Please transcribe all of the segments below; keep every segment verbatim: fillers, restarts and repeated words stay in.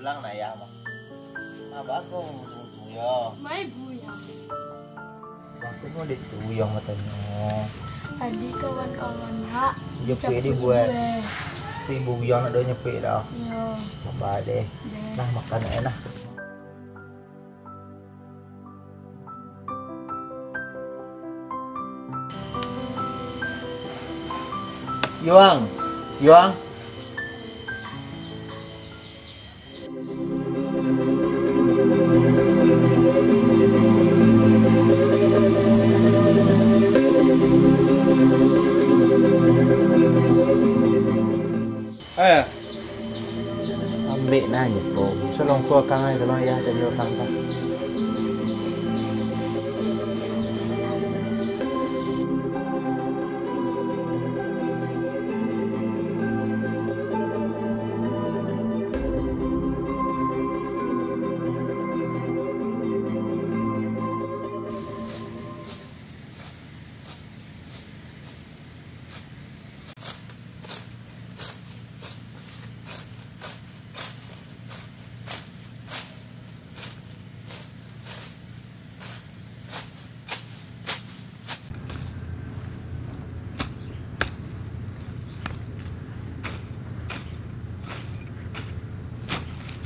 Pulang lah, Yang, mah. Abah ko musuh-musuh, yo. Mai, Buyang. Bang, ko dek Buyang batanyo. Tadi kawan-kawan nak Jepit dibuek. Jepit dibuek. Tu Buyang nak do nyepik dah. Iyo. Abah deh. Deh. Nah, makan eh, nah. Yuang, Yuang. Eh. Ambek nanyo ko, salongkua kangai tolong ayah tadi urang ka.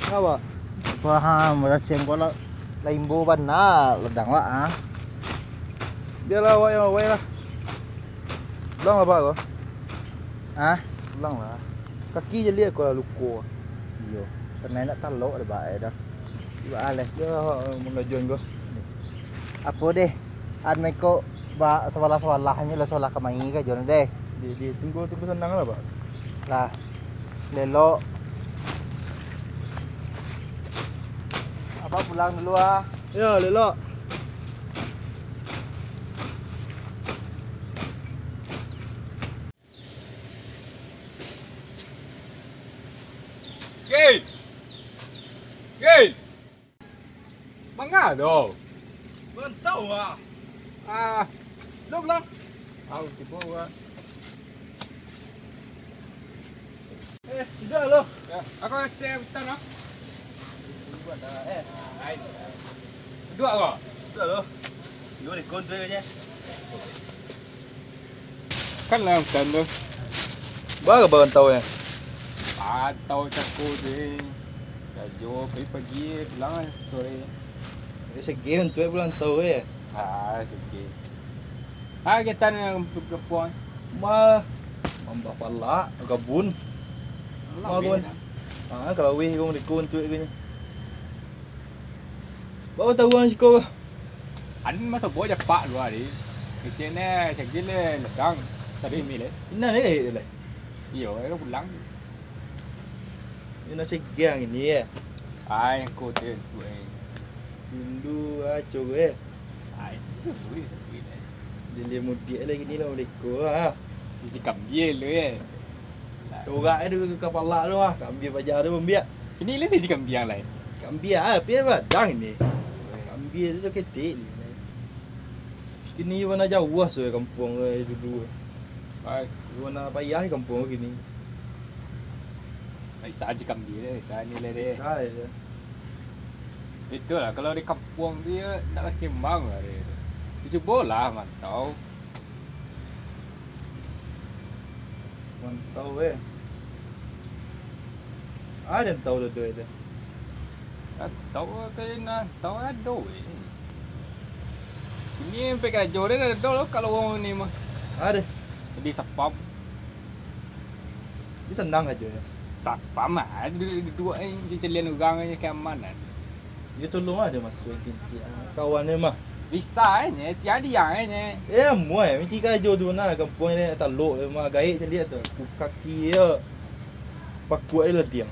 Awak. Paham, rasian ko lah, lah imbo bana ladang wak, ah. Bialah awak yang awai lah. Pulang lah, Pak, ko. Hah? Pulang lah. Kaki je liek ko lah luko. Iyo. Sanai nak talok deh, Pak, eh, dah. Iwak aleh. Yo, mangajuan ko. Apo deh? An meko ba sabalah-sabalah nyo lah, sabalah kamari ka jon deh. Di, di, tunggu, tunggu sanang lah, Pak. Lah. Lelok. Abah pulang dulu ah. Yo, lelok. Gei! Gei! Manga do? Mantau ah. Ah. Lo pulang. Au tibo wa. Eh, duduak lo. Ya, aku stay hutan ah. Duduak dah, eh. Lain. Duduak ko. Duduak lo. Yo, di kontra je. Kan lah hutan tu. Bara barantau eh? Rantau cako tu eh. Karajo pagi-pagi, pulang lah sore. Eh, sege untuak pulang tau eh. Ah, sege. Ah, kegiatan yang kampuang. Ma, mambah palak, gabun. Alah, Ma, weh gabun. Lah. Ah, kalau weh, gabun diko untuak gini. Baru tahu urang siko. Aden maso buah japak dua hari. Kecil ni, sakit le, lekang. Tadi mi le. Ina le, le. Iyo, ayo pulang. Ina segang ini ya. Ai, ko tu, tu eh. Dulu aco eh. Ai, tu boleh sebut eh. Dia mudik lagi ni lah, boleh ko ah. Sisi kambil tu eh. Torak eh tu kapala tu ah, kambil paja tu ambiak. Ini lah sisi kambil lain. Kambil ah, pi badang ni. Kambil tu saketek ni. Kini mana jauah suai kampuang suai dulu. Ai. Mana payah kampuang kini. Ai, sa aja kambing deh, sa nilai deh. Sa aja. Itulah, kalau di kampuang tu ya, nak berkembang lah dia. Cubolah mantau. Mantau eh. Ada yang tahu tu, tu, tu. Atau kayak nah, tahu ado weh. Ini sampai karajo dia dah ado lo kalau wong ni mah. Ada. Jadi satpam. Dia senang aja ya. Satpam ah, duduk-duduk eh, calian urang eh, keamanan. Dia tolong ada masuk agensi ah, kawan dia mah. Bisa eh, nye, tiada yang eh, nye. Eh, muai, mesti karajo tu nah, kampuang ni talok mah, gaik caliak tu. Kaki dia. Pakuak je lah diam.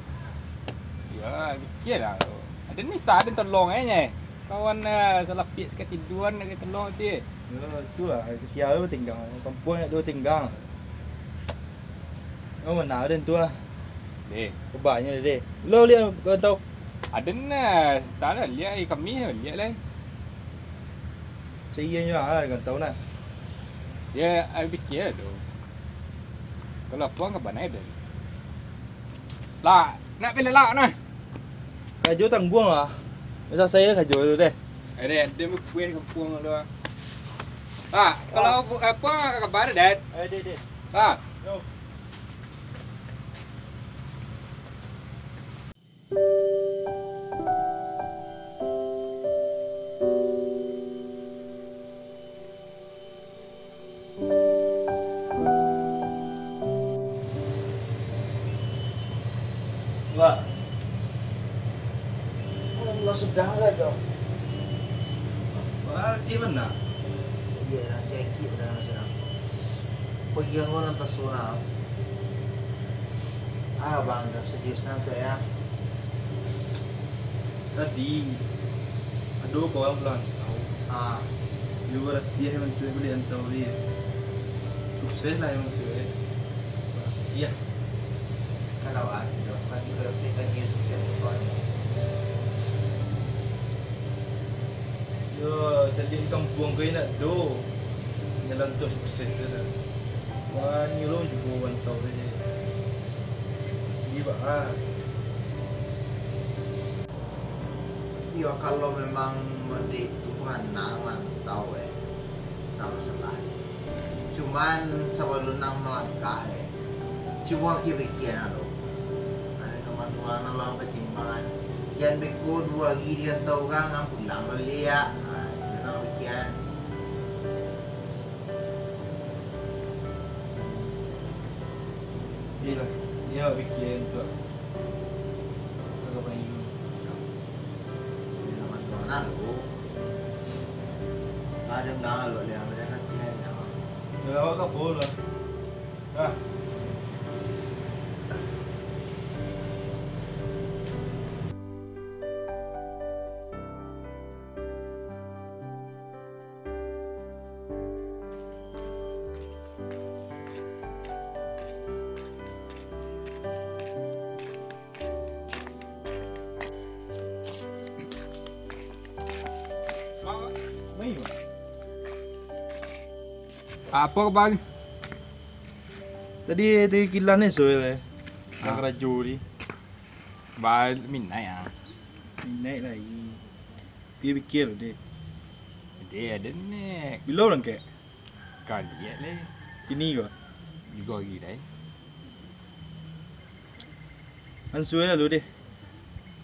Ya, pikir lah. Ada ni sa ada tolong eh, nye. Kawan eh, salah pik katiduan nak tolong ti. Ya, itulah. Kesian tu tinggang. Kampuang nak dua tinggang. Oh, mana ada tu ah. Deh. Kebanyak deh. Lo lihat kau tahu. Ada nah, tak ada lihat eh, kami lihat lah. Saya juga ah, kan tahu nah. Ya, saya pikir tu. Kalau puang ke mana ada? Lah, nak pilih lah nah. Karajo tangguang lah. Dah salasai lah karajo tu deh. Eh, deh, dia berkuih kampuang tu lah. Ah, kalau bu-, apa, kabar, Dad? Eh, deh, deh. Ah. Yo. Wah. Allah, sudah lah tu. Wah, di mana? Iya, nanti Aki udah senang. Pergi yang mana tak sunat? Ah, bang, dah serius nanti ya. Tadi, ado kawan ulang tahun. Ah. Iyo, barasiah emang tu, bali antau dia. Sukses lah emang tu, eh. Barasiah. Kalau ado, kan kalau kita kan dia sukses, kawan. Yo, cari di kampuang ko indak do. Jalan tu sukses tu lah. Wah, nyo lo cubo antau sajo. Iyo, Pak, ah. Iyo, kalau memang mode itu bana mantau, eh, ndak masalah. Cuman sabalun nang malangkah, eh, cubo Aki pikia dulu. Ado kawan-kawan lah batimbangan. Jan beko duo ari di antau urang, ang pulang baliak. Ha, itu nang pikia. Iyolah, iyo pikia tu. Agak paling. Iyo, mantuan lu. Ada nggak lo yang ada nanti aja. Yo, awak ka bola. Ah. Apo kabar? Tadi, tadi kilan ni, Soel, eh. Nak Ah. karajo di. Ba-, minai, ah. Minai lai. Pikia-pikia lo, deh. Deh, ado nek. Bilo urang kek? Kaliak leh. Kini ko? Tigo hari lai. Ansua lah lo, deh.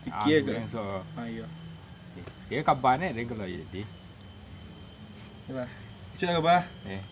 Pikia Ah, ke? Ansua. Ah, iyo. Eh, dia kabar nek, dia kalau iya, deh. Yalah. Cuak lah kabar. Eh.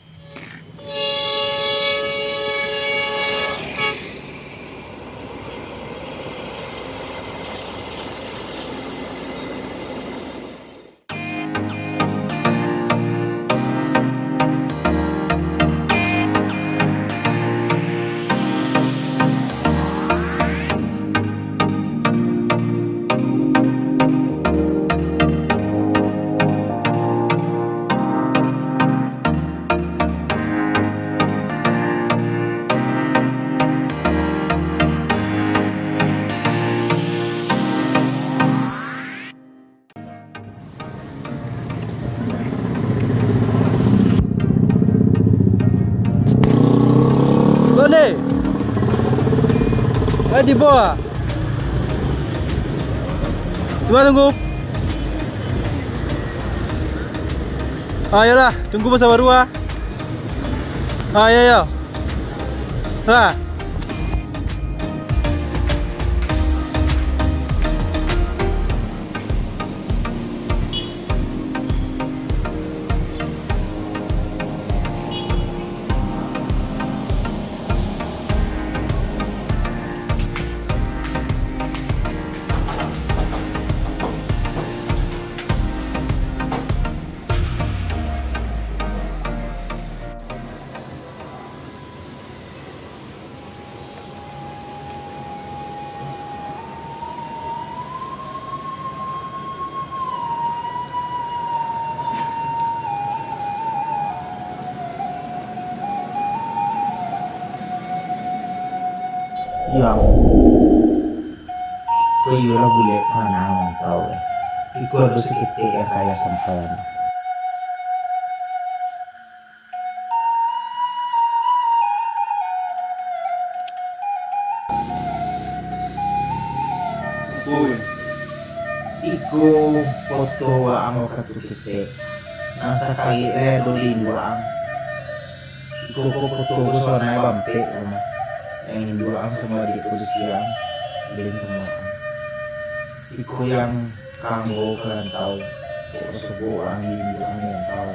Tone. Eh, di bawah. Cuba tunggu. Ah, iyolah, tunggu masa baru ah. Ah, iyo, iyo. Lah. Yo ampun. Ko iyolah bulek panah mantau, eh. Iko baru saketek nan ka ayah sampaian. Oi, Ko foto waang wakatu ketek, nan sakali lai ado di induak ang. Iko ko foto ko sabananyo bampek ko mah, nan induak ang samo adiak ko di siang, den samo ang. Iko yang ka ambo ka rantau, kok sobok ang di induak ang di rantau.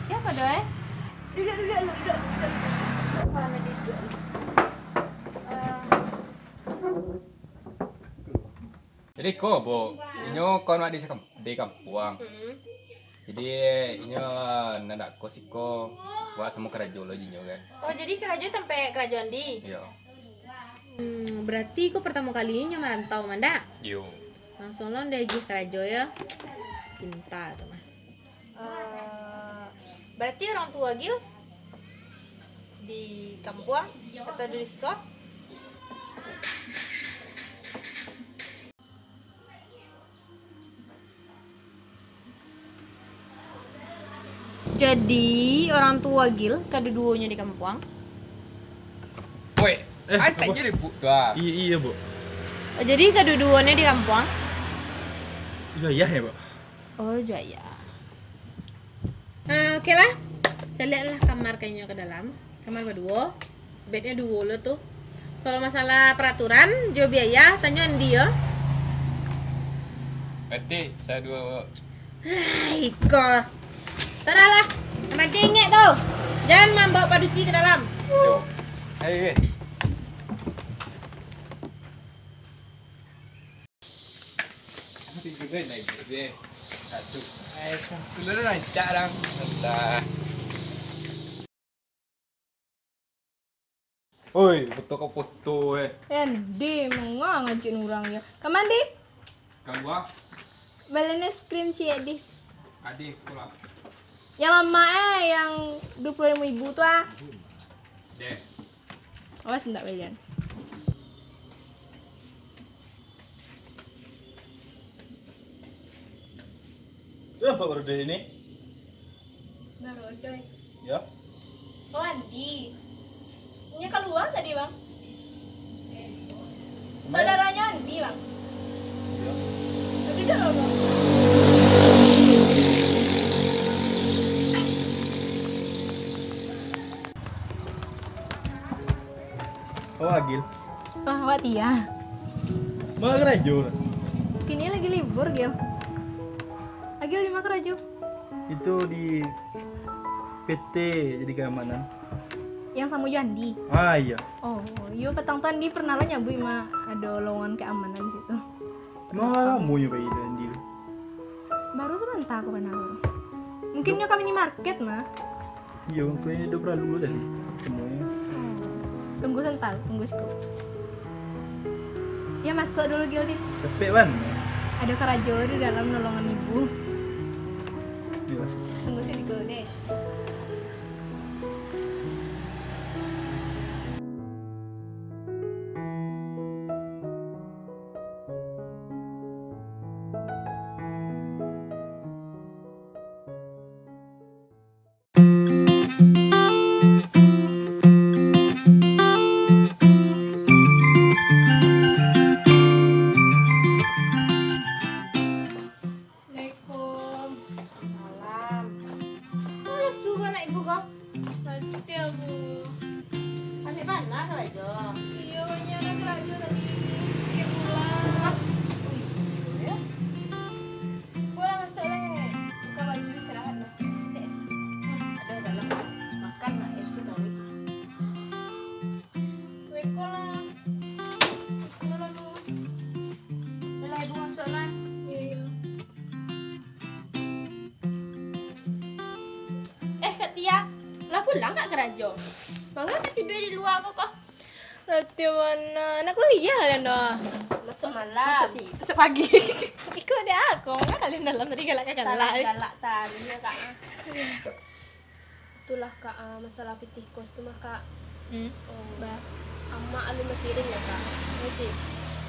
Siapa doh, eh? Duduk, duduk, duduk, duduk. Apa nama dia duduk? Eh, Jadi ko, Bu, inyo kawan wak di sakam-, di kampuang. Mm-mm. Jadi, inyo nan dak ko siko, wak samo karajo lo jinyo kan. Oh, jadi karajo tampek karajo Andi? Iyo. Hmm, berarti ko pertamo kali inyo marantau, Mandak? Iyo. Langsung lo diagiah karajo, yo. Pinta tu mah. Eh, berarti orang tua Gil di kampuang atau di siko? Jadi, orang tua Gil kaduduonyo di kampuang? Woi, eh, antek apo? Jadi, Bu, tu ah. Iya, iya, Bu. Oh, jadi kaduduonyo di kampuang? Iya, iya, ya, Bu. Oh, jaya. Ah, oke lah. Caliaklah kamar ka inyo ka dalam. Kamar baduo. Bednyo duo lo tu. Kalau masalah peraturan jo biaya, tanyo Andi yo. Batik, saduo. Hai, iko. Tarahlah. Yang penting ingat tu. Jangan mambawa padusi ka dalam. Yo. Hai, weh. Tigo deh, naik deh. Satu. Eh, satu dulu rancak, dang. Alah. Oi, foto ka foto, eh. Andi, manga ngajak urang yo. Ka ma, Di? Kalua. Bali es krim ciek, Di. Ade, pulang. Yang lama, eh, yang dua puluh lima ribu tu, ah. Deh. Awas, ndak balian. Yo, Pak Brodeh ini? Brodeh. Yo. Oh, Andi. Inyo kalua tadi, Bang. Saudaranyo Andi, Bang. Yo. Aduh, dah lama. Oh, Agil. Wah, awak Tia. Ma karajo? Kini lagi libur, Gil. Agil, di ma karajo? Itu di P T jadi keamanan. Yang samo jo Andi? Ah, iya. Oh, iyo, patang tu Andi pernah lo nyabuik ma ado lowongan keamanan di situ. Nah, lamonyo pai Andi tu. Baru sabanta aku bana baru. Mungkin nyo ka minimarket mah. Iyo, kayaknyo ado paralu tadi. Semuanya. Hmm. Tunggu sebentar, tunggu siko. Ya, masuk dulu, Gil, di. Capek, Wan. Ado karajo lo di dalam nolongan ibu. Iya. Tunggu siko dulu deh. Assalamualaikum. Salam. Alah, Nak karajo. Manga ka tidua di lua ko, ko? Latiah mana? Nak kuliah kalian doh. Masuk malam. Masuk si, masuk pagi. Iko dek aku. Manga kalian dalam tadi galak-galak. Galak tadi yo, Kak. Itulah, Kak, ah, masalah pitih kos tu mah, Kak. Hmm. Oh, ba. Amak alun bakirim yo, Kak. Yo, Cik.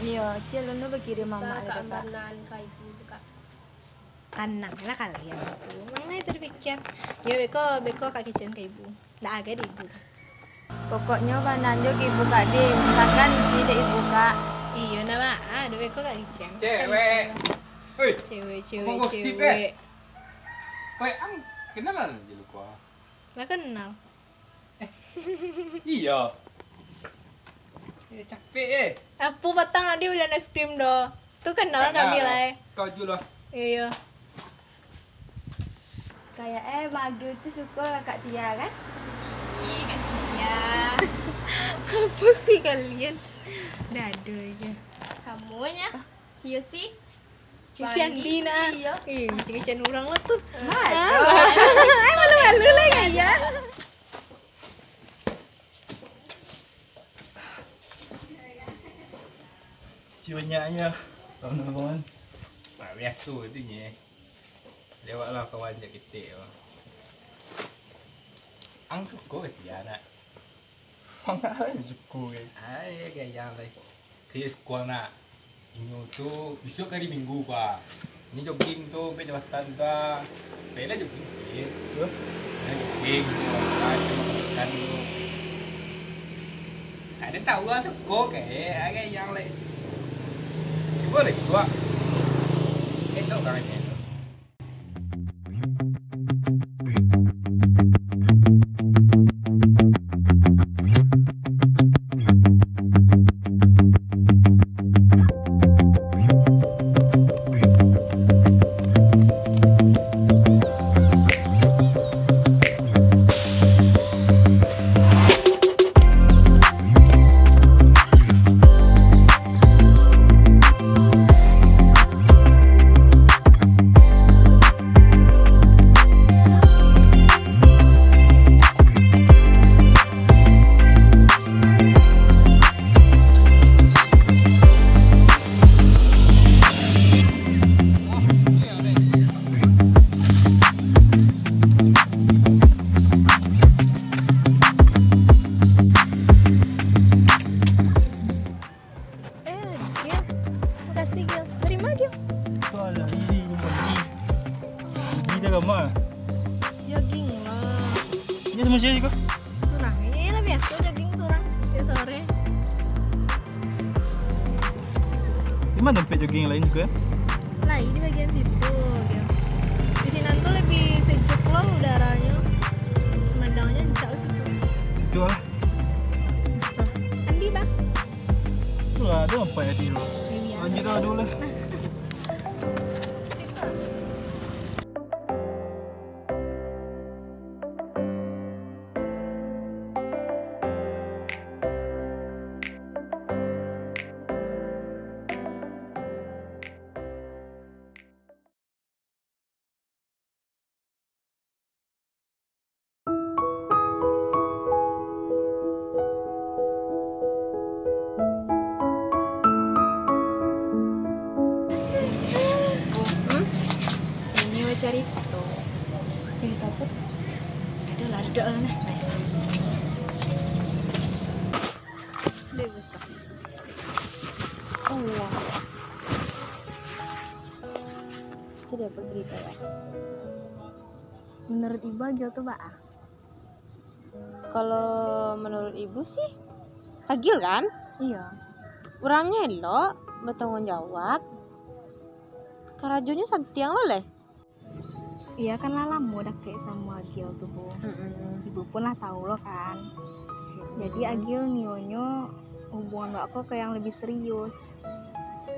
Iyo, Cik alun bakirim amak yo, Kak. Bisa, Kak, ambanan ka ibu tu, Kak. Tananglah kalian tu. Manga itu dipikia. Yo, beko, beko Kak kecekan ka ibu. Ndak agai di ibu. Pokoknyo banan jo ka ibu, Kak, deh. Usahakan isi dek ibu, Kak. Iyo, ndak baa, ado beko Kak kecekan. Cewek. Hei. Cewek, cewek, cewek. Weh, ang kenalan jo lu ko? Lah kenal. Iyo. Eh, capek, eh. Apo patang tadi bali es krim doh. Tu kenal kami lah, eh. Kau jual lah. Iyo. Kayak, eh, Magil tu suko lah Kak Tia, kan? Cie, Kak Tia. Apo sih kalian? Dado aja. Samonyo. Si Yosi. Kasian Dina. Iyo. Eh, macam-macam urang lah tu. Malu. Ah, malu-malu lah, ya, ya. Cik banyaknyo, kawan-kawan. Mak biaso tu nyo. Lewatlah kawan jak ketek tu. Ang suko ka Tia, nak? Manga lai suko, eh. Ai, gaya lai. Kris kuang nak. Inyo tu, bisuak hari Minggu, Pak. Ni jogging tu, sampai jambatan tu, ah. Sampai lah jogging sikit. Hah? Lah jogging tu, makan tu, makan tu. Ado tahu lah suko ke, eh. Gaya lai. Cubo lah, cubo. Eh, tau kan, eh. Eh, Gil. Makasih, Gil. Dari ma, Gil? Alah, ini rumah ni. Ini dah lama. Jogging lah. Ini sama siapa juga? Surang. Ini lah biasa jogging surang. Tiap sore. Di ma tampek jogging lain juga? Lai di bagian situ, Gil. Di sinan tu lebih sejuk lo udaranyo. Pemandanganyo encak di situ. Situ lah. Andi, Bang. Itulah, ado nampak tadi tu. Iya. Lanjut lah dulu lah. Hmm? Ini mau carito. Carito apo tu? Aduh lah, duduk lah nah. Dek, Bos. Allah. Jadi apo carito yo? Menurut Ibu, Agil tu baa? Kalau menurut Ibu sih, Agil kan? Iyo. Urangnyo elok, batangguang jawab. Karajonyo santiang lo leh. Iyo kan lah lamo dakek samo Agil tu, Bu. Mm-mm. Ibu pun lah tahu lo kan. Jadi, mm-mm, Agil nionyo hubungan awak ko ka yang lebih serius.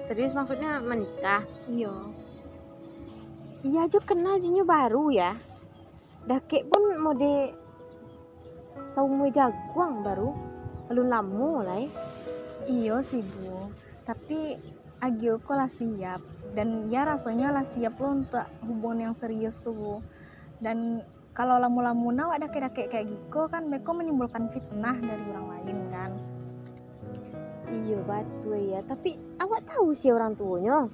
Serius maksudnyo manikah? Iyo. Iyo jo kenal jo inyo baru yo. Dakek pun mode saumua jaguang baru. Alun lamo lai. Iyo sih, Bu. Tapi Agil ko lah siap, dan yo rasonyo lah siap lo untuak hubungan yang serius tu, Bu. Dan Kalau lamo-lamo nah awak dakek-dakek kayak giko kan, beko menimbulkan fitnah dari urang lain kan. Iyo, batua, ya. Tapi, awak tahu sia urang tuonyo?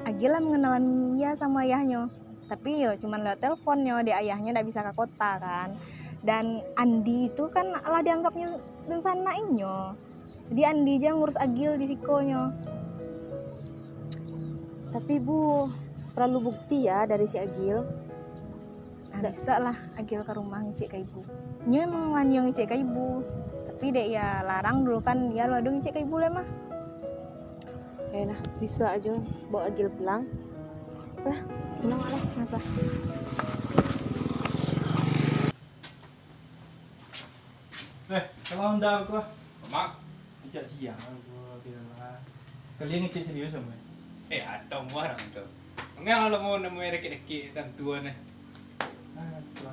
Agil lah mangenalan Nia samo ayahnyo. Tapi yo, cuman lewat telepon nyo, dek ayahnyo ndak bisa ka kota kan. Dan Andi tu kan lah dianggapnyo dunsanak inyo. Jadi Andi je yang ngurus Agil di sikonyo. Tapi, Bu, paralu bukti ya dari si Agil. Nah, ndak bisa lah Agil ka rumah ngicek ka ibu. Inyo emang lah nio ngicek ka ibu. Tapi dek ya larang dulu kan, ya lo ado ngicek ka ibu lai mah. Eh, nah, bisa aja bawa Agil pulang. Lah, pulang lah. Kenapa? Eh, kalau anda aku ah. Mak. Ajak dia aku bilang lah. Kalian ngecek serius sama. Eh, atau muarang tu. Enggak lah mau nemuin rekit-rekit tantuan eh. Ah, tu lah.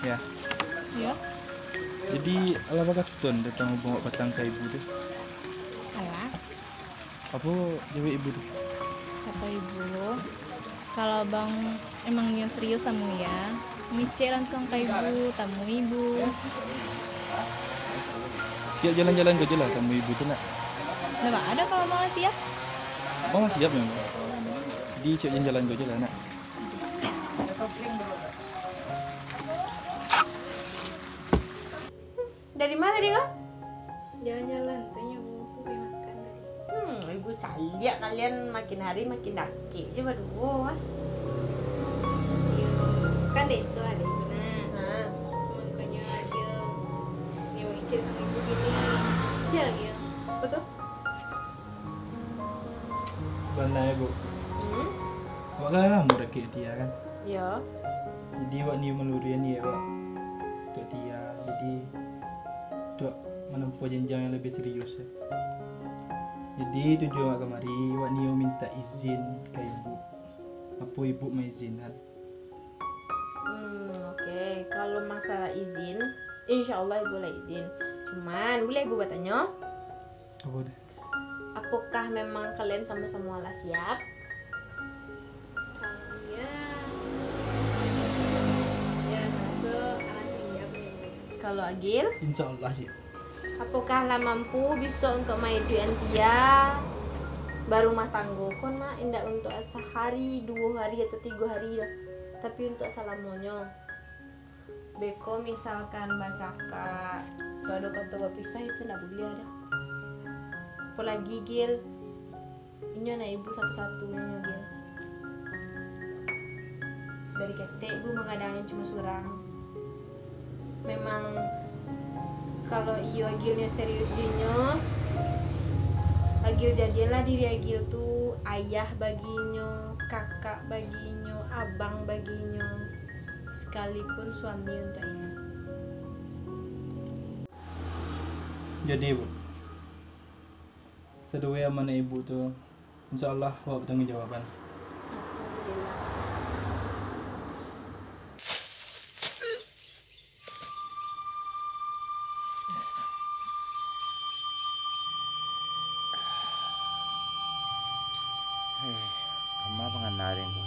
Ya. Yo. Jadi, alah bakato tantang hubungan awak patang ka ibu tu? Alah. Apo jawek ibu tu? Kato ibu, kalau abang emang nio serius samo Nia, ngecek langsuang ka ibu, tamui ibu. Siap jalan-jalan ko je lah tamui ibu tu, nak. Ndak baa doh kalau abang lah siap. Abang lah siap memang. Jadi, siap jalan-jalan ko je lah, nak. Dari ma tadi ko? Jalan-jalan, soalnyo ibu pai makan tadi. Hmm, ibu caliak kalian makin hari makin dakek jo baduo, ah. Iyo, kan dek itu lah, dek itu, nah. Ha. Makanya dia, dia mangecek sama ibu gini. Kecil lagi ya. Apa tu? Bana ya, Bu. Hmm? Awak kan lamo dakek Tia, kan? Iyo. Jadi, awak nio maluruihan niaik awak untuak Tia. Jadi, untuak manempuah janjang yang labiah serius, ya. Jadi, tujuan awak kamari, awak nio mintak izin ka ibu. Apo ibu maizinan? Hmm, oke. Kalau masalah izin, insya Allah ibu lah izin. Cuman, buliah ibu batanyo? Apo tu? Apokah memang kalian samo-samo lah siap? Kalau Nia, ya, raso alah siap, ya. Kalau Agil? Insya Allah siap. Apokah lah mampu bisuak untuak maiduikan Tia barumah tanggo ko, nak, indak untuak sahari, duo hari, atau tigo hari doh, tapi untuak salamonyo? Beko misalkan bacakak, atau ado kato bapisah, itu ndak buliah doh. Apolagi, Gil, inyo anak ibu satu-satunyo, Gil. Dari ketek ibu manggadangnyo cuma surang. Memang, kalau iyo Agil nyo serius jo inyo, Agil jadianlah diri Agil tu ayah bagi inyo, kakak bagi inyo, abang bagi inyo. Sekalipun suami untuak inyo. Jadi, Bu, sadonyo amanah Ibu tu, insya Allah awak batangguang jawaban. Alhamdulillah. Eh, kama pangana den ko?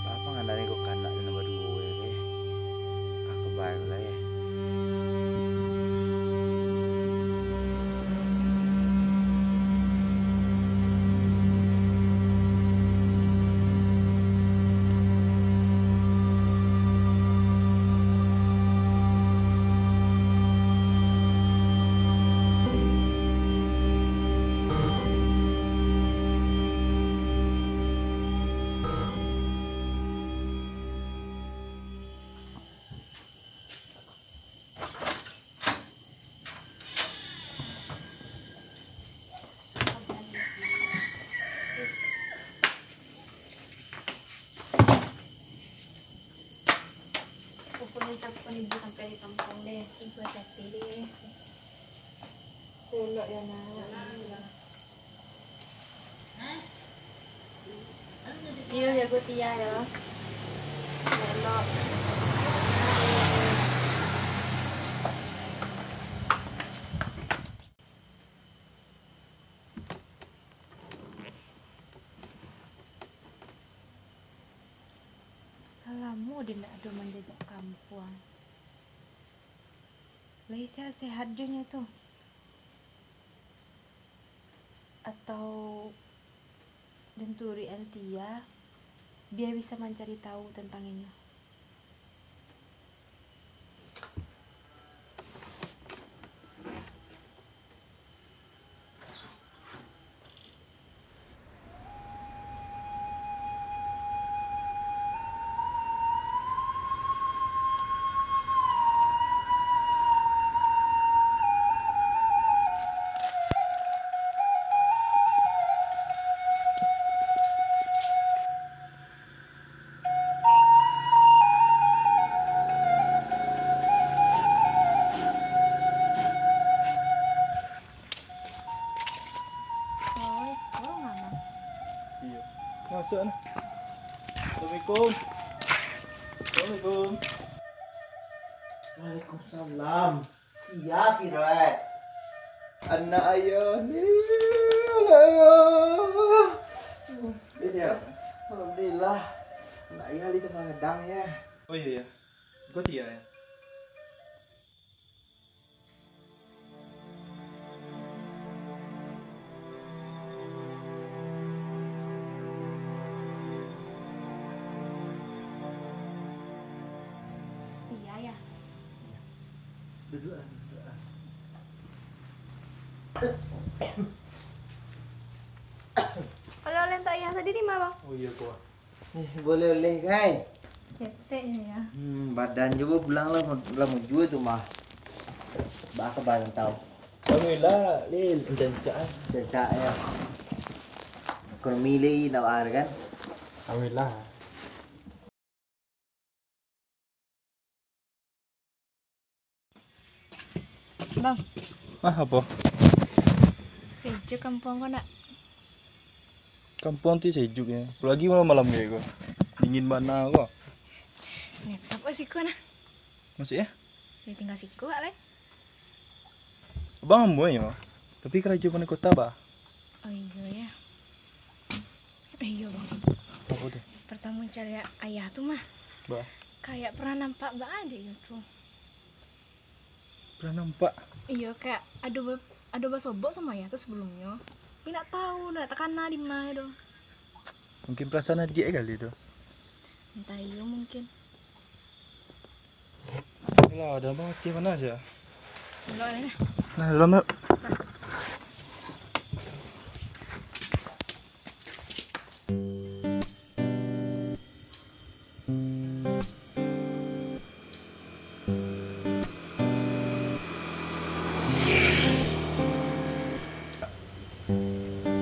Baa pangana den ko ka anak den nan baduo ko, eh? Ah, kabaik lah, eh. Buah sate deh. Elok ya, Nak. Iyo, jago Tia yo. Elok. Lah lamo den ndak ado manjajak kampuang. Lai sehat-sehat jo nyo tu? Atau den turuik an Tia, bia bisa mancari tahu tantang inyo? Oi, urang mano? Iyo. Masuak nah. Assalamualaikum. Assalamualaikum. Waalaikumsalam. Sia kiro, eh? Anak ayah ni, anak ayah. Dia sihat? Alhamdulillah. Anak ayah di tangah gadang, ya. Oh iyo, iyo. Engko Tia, yo. Tia, yo? Iyo. Duduaklah, duduaklah. Oleh-oleh untuak ayah tadi di ma, Bang? Oh iyo, ko. Eh, buliah-buliah, Kai. Ketek nyo, yo. Hmm, badan juo pulang lah, lah mujua tu mah. Baa kaba rantau? Alhamdulillah, Lil, rancak ah. Rancak, yo. Ekonomi lai ndak baa kan? Alhamdulillah. Bang. Ah, apo? Sejuk kampuang ko, nak? Kampuang ti sejuk, yo. Apolai malam-malam ko. Dingin bana ko. Netap ka siko, nah. Mukasuiknyo? Yo, tingga siko, kan? Abang ambo nyo, tapi karajo ka kota, bah. Oh iyo, yo. Eh, iyo, Bang. Apo tu? Partamo caliak ayah tu mah. Bah. Kayak pernah nampak baa dek iyo tu. Pernah nampak? Iyo, kayak ado ba-, ado basobok samo ayah tu sabalumnyo. Tapi ndak tahu, ndak takana di ma tu. Mungkin perasaan adiak kali tu. Entah iyo, mungkin. Alah, dah mati panas yo. Elok lah, nah. Nah, dalam, yuk.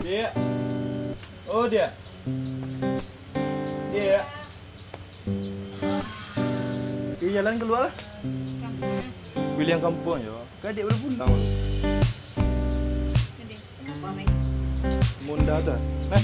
Diak. Oh, Diak. Diak. Di jalan kalua lah. Kampuang. Pilihan kampuang yo. Ka adiak baru pulang. Jadi, kenapa, Bang? Monda dah. Nah.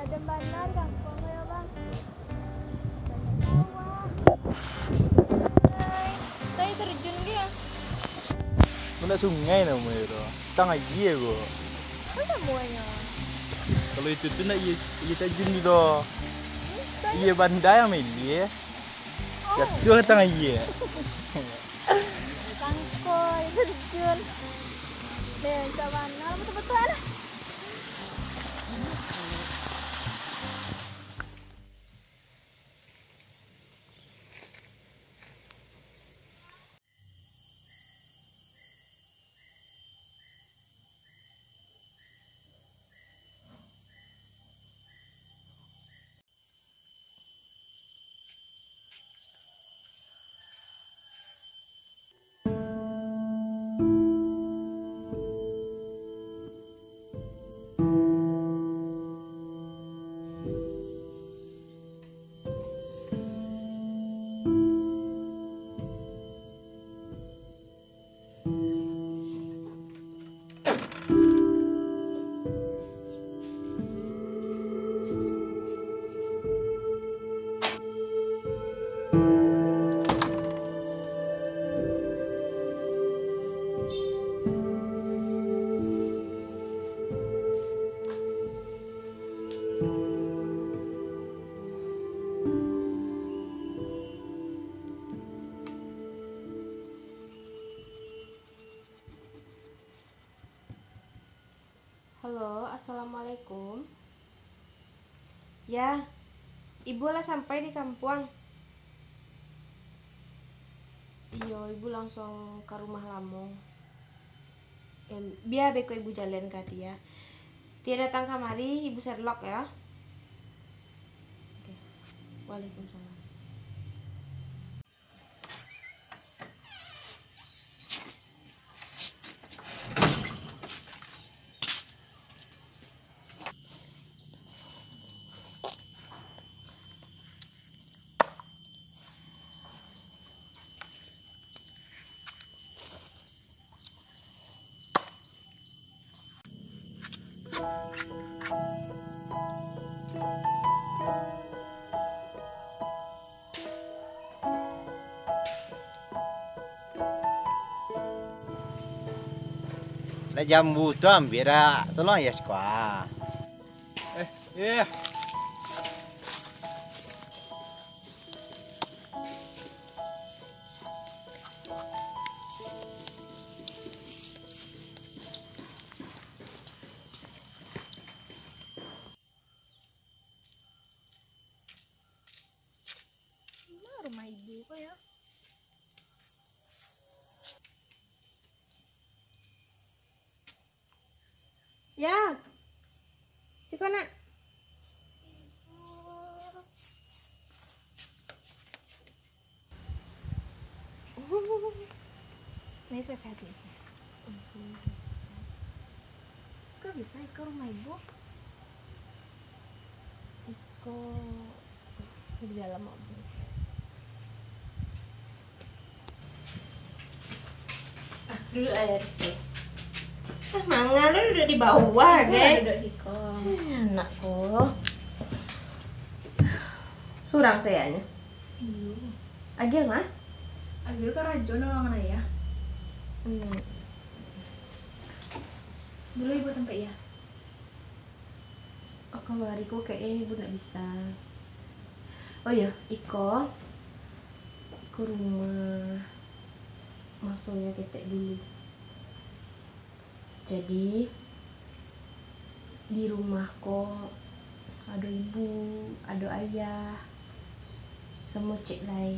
Adem bana di kampuang ko yo, Bang. Banyak sawah. Hai, tadi terjun ko yo? Ko ndak sungai namonyo tu. Tang aia ko. Apo namonyo? Kalau itu tu ndak aia, aia tajun tu doh. Hmm, tadi. Aia banda nan maliah. Jatuah tangah aia. Sangkoi, terjun. Deh, macam mana betul-betul lah. Halo, assalamualaikum. Ya, ibu lah sampai di kampuang? Iyo, ibu langsuang ka rumah lamo. Em, bia beko ibu jalan ka Tia. Tia datang kamari, ibu Sherlock ya. Oke. Waalaikumsalam. Lah jambu tu ambiak dak, tolong ya siko. Eh, iya. Ma rumah ibu ko yo? Ya. Siko, Nak. Ini saya sehat ya. Kok bisa iko rumah ibu? Iko di dalam mobil. Ah, duduk aja di situ. Ah, manga lu duduk di bawah, deh. Duduk siko. Eh, anak ko. Surang sayanyo. Iyo. Agil mah? Agil karajo nolongan ayah. Hmm. Dulu ibu tampek ya. Oh, kalau hari ko kayaknya ibu ndak bisa. Oh iya, iko, iko rumah masonyo ketek dulu. Jadi, di rumah ko ado ibu, ado ayah, samo cek lai.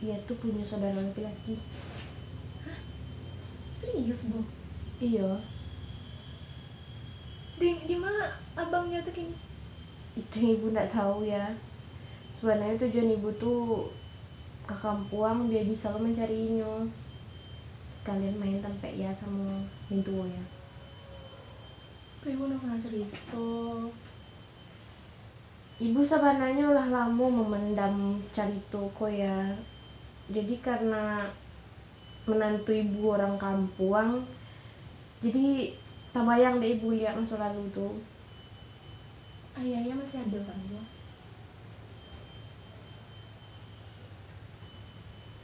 Ia tu punyo saudara laki-laki. Hah? Serius, Bu? Iyo. Di, di ma abangnyo tu kini? Itu ibu ndak tahu ya. Sebenarnya tujuan ibu tu ka kampuang biar bisa lo mancari inyo. Sekalian main tampek ya samo mintuo ya. Kok ibu ndak pernah cerita? Ibu sabananyo lah lamo mamandam carito ko ya. Jadi karena menantu ibu orang kampuang, jadi tabayang dek ibu liak maso lalu tu. Ayah, ayah masih ado kan, Bu?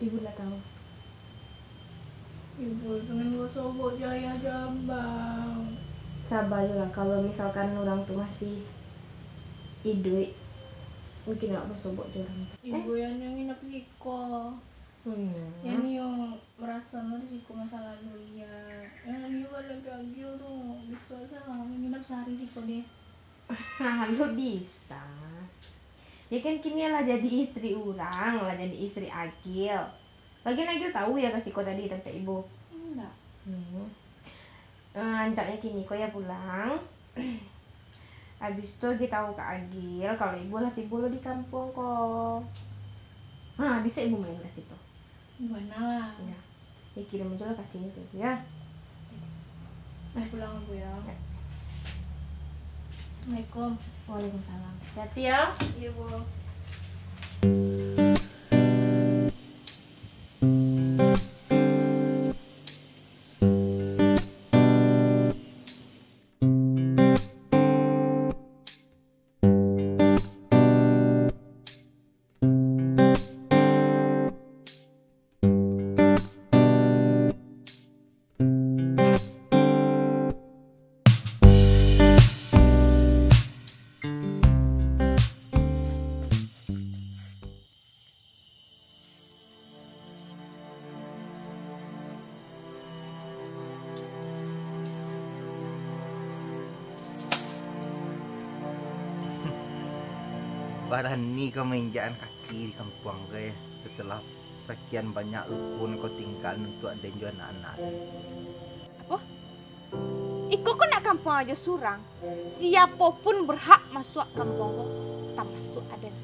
Ibu ndak tahu. Ibu pengen basobok jo ayah jo abang. Sabar je lah, kalau misalkan urang tu masih iduik, Mungkin awak basobok jo urang tu. Ibu yang nginap siko. Hmm. Yang nio maraso no di siko masa lalu, iya. Yang nio baliak Agiyo tu, bisuak se lah nginap sahari siko deh. Lo bisa. Ya kan kini lah jadi istri urang, lah jadi istri Agil. Lagian Agil tahu ya ka siko tadi tampek ibu? Indak. Hmm. Eh, rancaknyo kini ko ya pulang. Abis tu Agil tahu ka Agil kalau ibu lah tibo lo di kampuang ko. Ha, bisa ibu main ka situ. Bana lah. Ya. Ya, kirim aja lah kacinyo tu, ya. Pulang, Bu, ya. Ya. Assalamualaikum. Waalaikumsalam. Hati-hati, ya. Iya, Bu. Barani kau mainjakan kaki di kampuang ko, eh, setelah sakian banyak rukun kau tinggakan untuak den jo anak-anak den. Apo? Iko ko nak kampuang ajo surang. Siapo pun berhak masuak kampuang ko, tamasuak aden.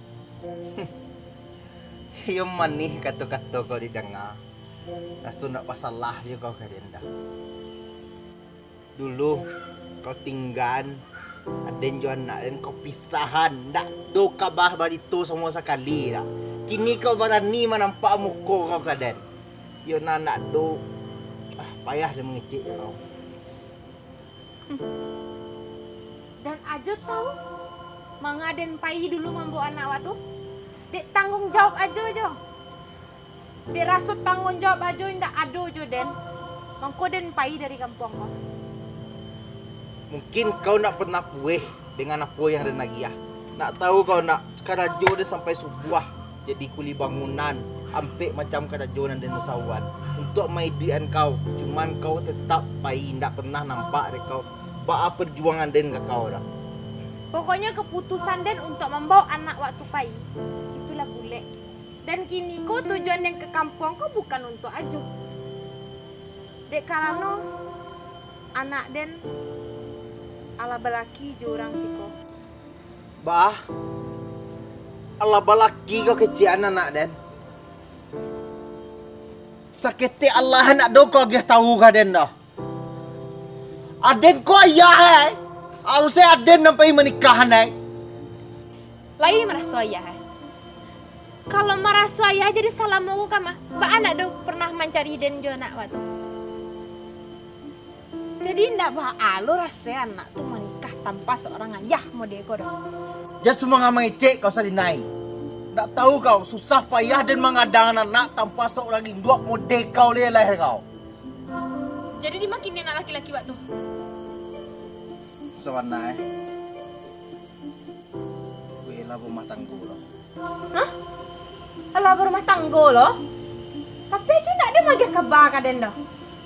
Iyo manih kato-kato kau didanga. Raso ndak basalah juo kau ka den dah. Dulu kau tinggakan aden jo anak den, kau pisahan, ndak do kaba barito samo sakali dah. Kini kau barani manampak muko kau ka den. Iyo nan ndak do, ah, payah den mangecek kau. Hmm. Dan Ajo tahu, manga den pai dulu mambaok anak awak tu? Dek tangguang jawab Ajo jo. Dek raso tangguang jawab Ajo indak ado jo den, mangko den pai dari kampuang ko. Mungkin kau ndak pernah pueh dengan apo yang den agiah. Ndak tahu kau ndak, karajo den sampai subuah. Jadi kuli bangunan, ampek macam karajo nan den usahauan untuak maiduikan kau, cuman kau tetap pai, indak pernah nampak dek kau baa perjuangan den ka kau dah. Pokoknyo kaputusan den untuak mambaok anak wak tu pai, itulah bulek. Dan kini ko tujuan den ka kampuang ko bukan untuak Ajo. Dek karano anak den alah balaki jo urang siko. Bah, alah balaki kau kecek anak den. Saketek alah ndak do kau agiah tahu ka den doh. Aden ko ayah, eh. Harusnyo aden nan pai manikah, eh. Lai maraso ayah, eh. Kalau maraso ayah jadi salamo ko kama, baa ndak do pernah mancari den jo anak wak tu. Jadi indak baa lo raso anak tu manikah tanpa seorang ayah mode ko doh. Jan sumangah mangecek kau Salinai. Ndak tahu kau susah payah den mangadangan anak tanpa seorang induak mode kau lai lahir kau. Jadi dima kini anak laki-laki wak tu? Sabananyo, eh. Weh lah barumah tanggo lo. Hah? Alah barumah tanggo lo? Tapi Ajo ndak ado maagiah kaba ka den doh.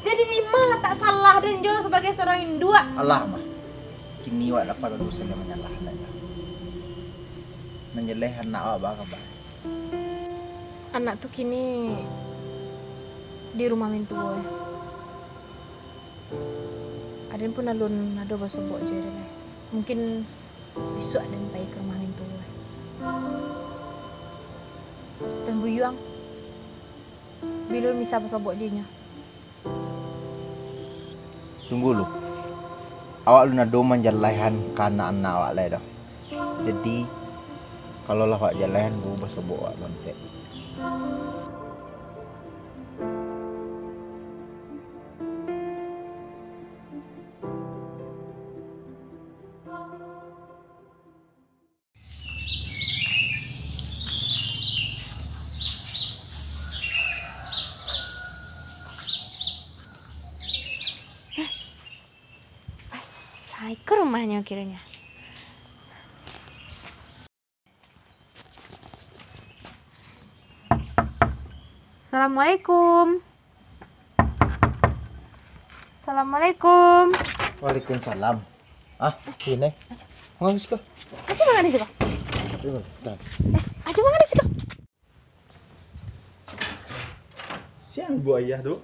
Jadi dima latak salah den jo sabagai surang induak? Alah mah. Kini wak lah paralu sajo manyalah anak tu. Manyalah anak wak baa kaba? Anak tu kini di rumah mintuo. Aden pun alun ado basobok jo den lai. Mungkin bisuak den pai ka rumah mintuo. Tuan Buyuang, bilo bisa basobok jo inyo? Tunggu lu. Awak alun ado manjalahan ka anak-anak awak lai doh. Jadi, kalau lah awak jalahan, baru basobok awak bampek. Asai ka rumahnyo kironyo. Assalamualaikum. Assalamualaikum. Waalaikumsalam. Ah, siko. Manga siko? Aja manga di siko. Aja manga di siko. Sia ibu ayah tu?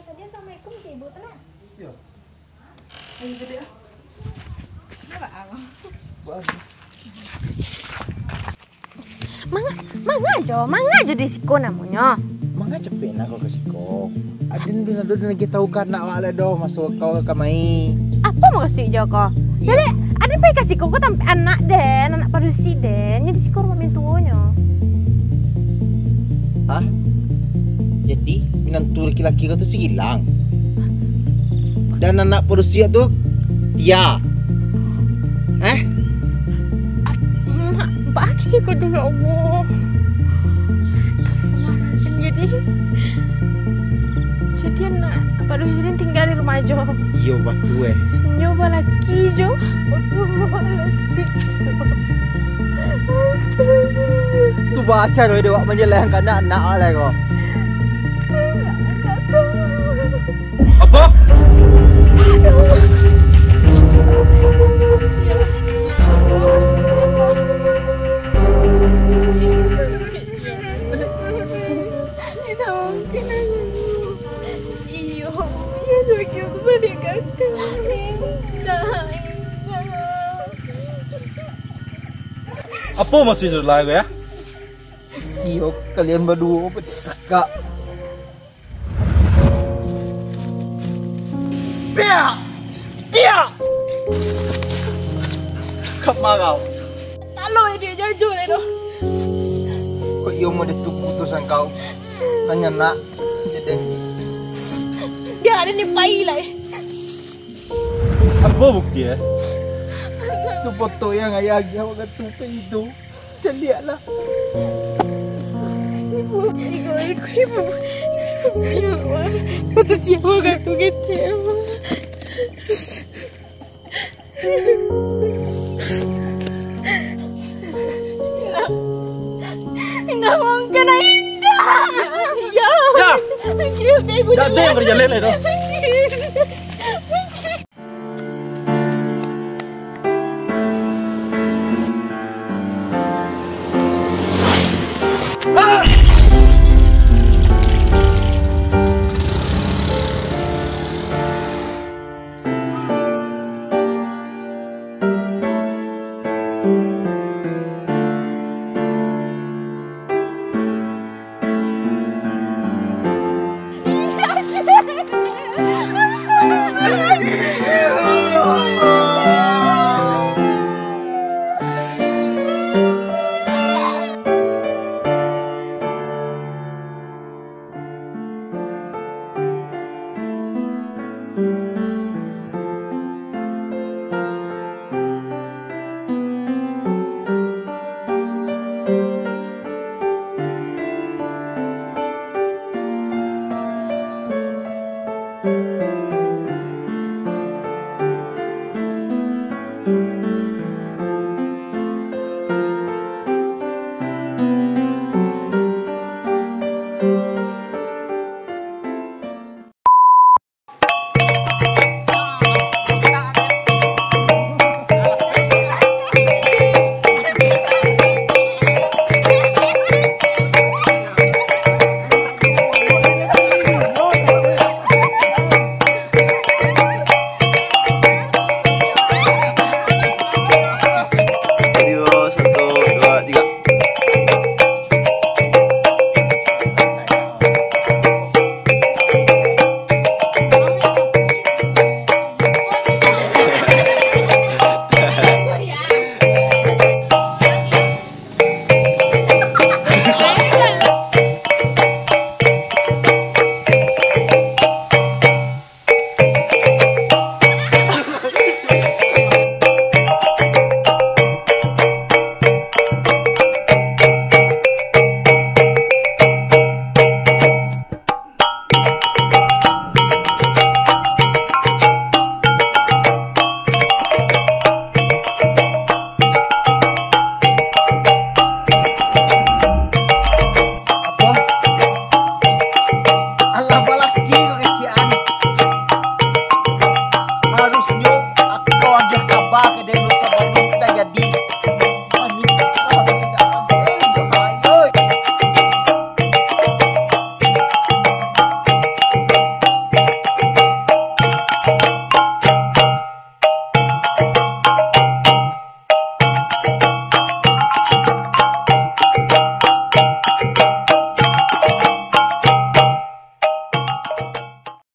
Tadi assalamualaikum cek ibu tu nah. Iyo. Ayo jadi ah. Manga, manga jo, manga jo di siko namonyo. Manga capek nak kau ka siko. Aden tu nado lagi tahu ka anak awak lai doh maso kau ka mai. Apo maksud jo ko? Iyo. Jadi, aden pai ka siko ko tampek anak den, anak padusi den, nyo di siko rumah mintuonyo. Ah? Jadi, minantu laki-laki kau tu si Gilang? Dan anak padusi tu Tia? Eh? Mak, bak kini ko dulu, ya Allah. Astagfirullahaladzim. Jadi, jadi anak padusi den tingga di rumah jo. Iyo, batua eh. Nyo balaki jo. Astagfirullahaladzim. Tu baco doh dek awak manjalehan ka anak-anak awak lai ko. Apo? Iyo, iyo, sakik tu baliak ka akal. Indak, indak. Apo maksud Zulai ko, ya? Iyo, kalian baduo bacakak. Piak! Piak! Kamarau. Talo dia jajo lai doh. Kok iyo mode tu putusan kau? Nanya nak. Jadi. Biar dia ni pai lah eh. Apo bukti eh? Tu foto yang ayah agiah wakatu itu. Caliaklah. Ibu, ibu, ibu, ibu. Ya Allah. Foto tiap wakatu gitu ya Allah. Indak mungkin, Indah. Ya. Ya. Ibu, ibu, Indak ada yang kerja lele tu.